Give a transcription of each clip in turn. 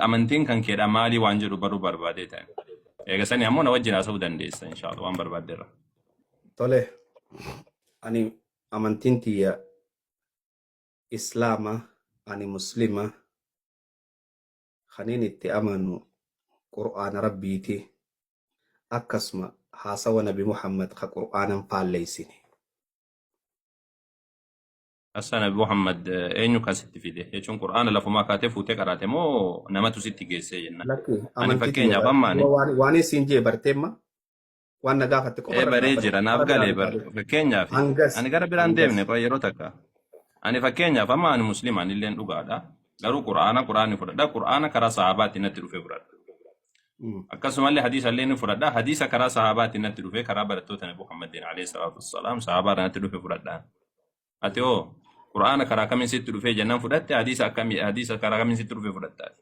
Amantiin kan keedha maalii waan jedhu baruu barbaadee ta'e. Eega sanii ammoo na wajjin haasa'uu dandeessa inshaallah waan barbaadde irra. Tole, ani amantiin tiyya Islaama, ani Muslima, kaniin itti amanu Qur'aana Rabbiiti, akkasuma haasawa Nabi Muhammad ka Qur'aanan faalleessine. Assa Nabi Muhammad eenyu kan sitti fide jechuun Qur'aana lafumaa kaatee fuutee qaraate moo namatu sitti geessee jenna. Lakki Ani amantii tiyya fakkeenyaaf amma ani dura waan isiin jee barteemma waan na gaafatte qofa ee irra baree dhaabbadhu jira naaf gara biraan galee bar utaalu. fakkeenyaaf Hangas ani gara biraan hangas deemne qoy yeroo takka ani fakkeenyaaf amma ani muslima ani illeen dhugaadha garuu Qur'aana Qur'aani fudhadha Qur'aana karaa sahabaatti natti dhufe fudhadha. Akkasumallee hadiisa illee ni fudhadha hadiisa karaa sahabaatti natti dhufe karaa barattoota Nabi Muhammadin alayhi salaatu wassalaam sahabaa irraa natti dhufe fudhadha. Ati hoo Qur'aana karaa kamiin sitti dhufee jennaan fudhatte hadiisa akkamii hadiisa karaa kamiin sitti dhufe fudhatta ati?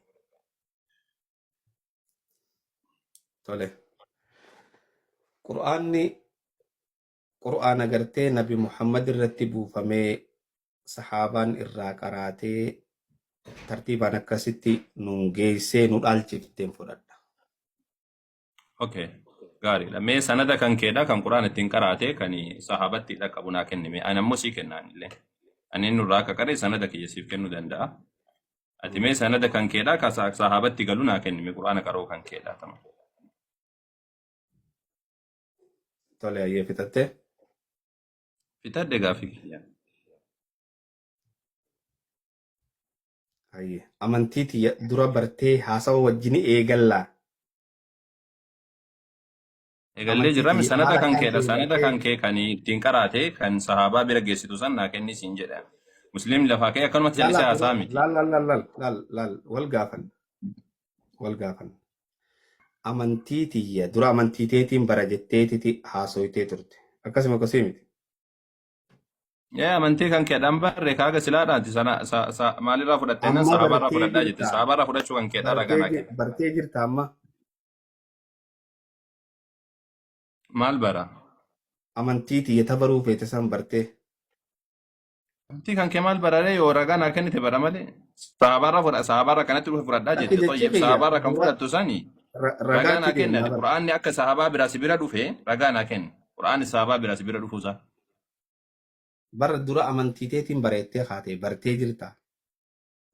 Tole. Qur'aanni Qur'aana gartee Nabi Muhammad irratti buufamee sahaabaan irraa qaraatee tartiibaan akkasitti nuun geessee nu dhaalchifteen fudhadha. Okay. Gaariidha. Mee sanada kan keedha kan Qur'aan ittiin qaraate kan sahaabatti dhaqqabu naa kenni mee. Ani ammoo sii kenna anillee. Ani inni irraa akka qare sanada kiyya siif kennuu danda'a. Ati mee sanada kan keedha kan sahaabatti galu naa kenni mee Qur'aana qaroo kan keedha tama. Tole ayyee fixattee. Fixadhe gaafii kiyya. Hayyee. Amantii tiyya dura bartee haasawa wajjin eegallaa. Eegallee Amantii jirra mi tiyya sanada haala kan kan keedha kee sanada bartee kan kee kan ittiin qaraate kan sahaabaa bira geessitu san naa kenni siin jedha. Musliimni lafaa ka'ee akkanumatti laal callisee laal haasaa miti. laal laal laal laal laal laal wal gaafan wal gaafan amantii tiyya dura amantii teetiin bara jetteetiti haasoytee turte akkasuma akkasii miti. Ee amantii kan keedhaan barre kaaga silaadhaati sana maalirraa fudhatte jennaan Amma sahaabaarraa bartee fudhadhaa jette jirta sahaabaarraa fudhachuu kan keedhaa ragaa bartee naa kenna. bartee jirta amma Maal bara? Amantii tiyya ta baruu feete san bartee. Amantii kan kee maal bararee yoo ragaa naa kennite bara malee. Sahaabaarraa fudha sahaabaarraa kanatti dhufe fudhadhaa Lakki jette jechi xoyyib kiyya sahaabaarraa kan dura fudhattu sani ragaa ragaatti naa kenni deemnaa ati bara. qura'aanni akka sahaabaa biraa si bira dhufe ragaa naa kenni qura'aanni sahaabaa biraa si bira dhufuusaa. Bara dura amantii teetiin bareettee kaatee bartee jirta.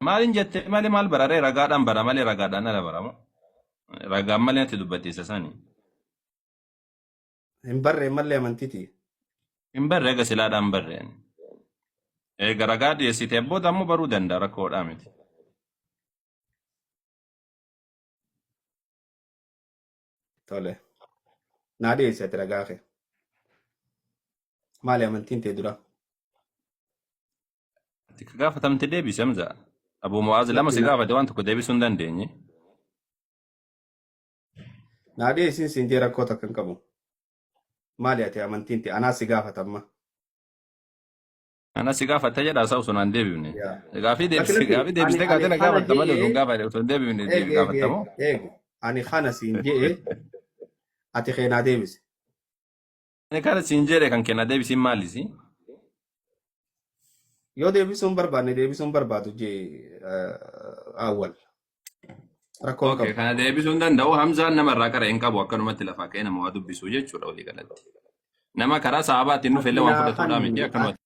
Maalin jette malee maal bararee ragaadhaan bara malee ragaadhaan ala baramu. Ragaan malee natti dubbattiisa sani. Hin barree mallee amantii tiyya. Hin barre eega silaadhaan barre. Eega ragaa dhiyeessitee booda ammoo baruu danda'a rakkoodhaa miti. Tole. Naa dhiyeessi ati ragaa kee. Maali amantiin tee dura? Ati ka gaafatamte deebisi Hamza. Abu Mu'aaz lama Lakki si na gaafate waan tokko deebisuu hin dandeenye. naa dhiyeessin siin jee rakkoo takka hin qabu. Maali ati amantiin tee anaa si gaafata amma. Ana si gaafatta jedha isaa osoo naan deebifne. Yaa. Gaafii Lakki deebiste lakki gaafii ani deebistee ani kaatee na kana gaafatta malee osoo hin je'ee gaafate osoo hin deebifne eegi deebi eegi gaafatta eegi moo? eegi ani kana siin je'ee ati kee naa deebise. Ani kana siin jedhe kan kenna deebisiin maalisi? Yoo deebisuu hin barbaanne deebisuu hin barbaadu jee awwal rakkoo hin Okay, qabu. kana deebisuu hin danda'u. Hamzaan nama irraa qara hin qabu akkanumatti lafaa ka'ee nama waa dubbisuu jechuudha walii galatti. Nama karaa sahabaatiin dhufe Ati illee waan naa fudhatudha miti kanni akkanumatti.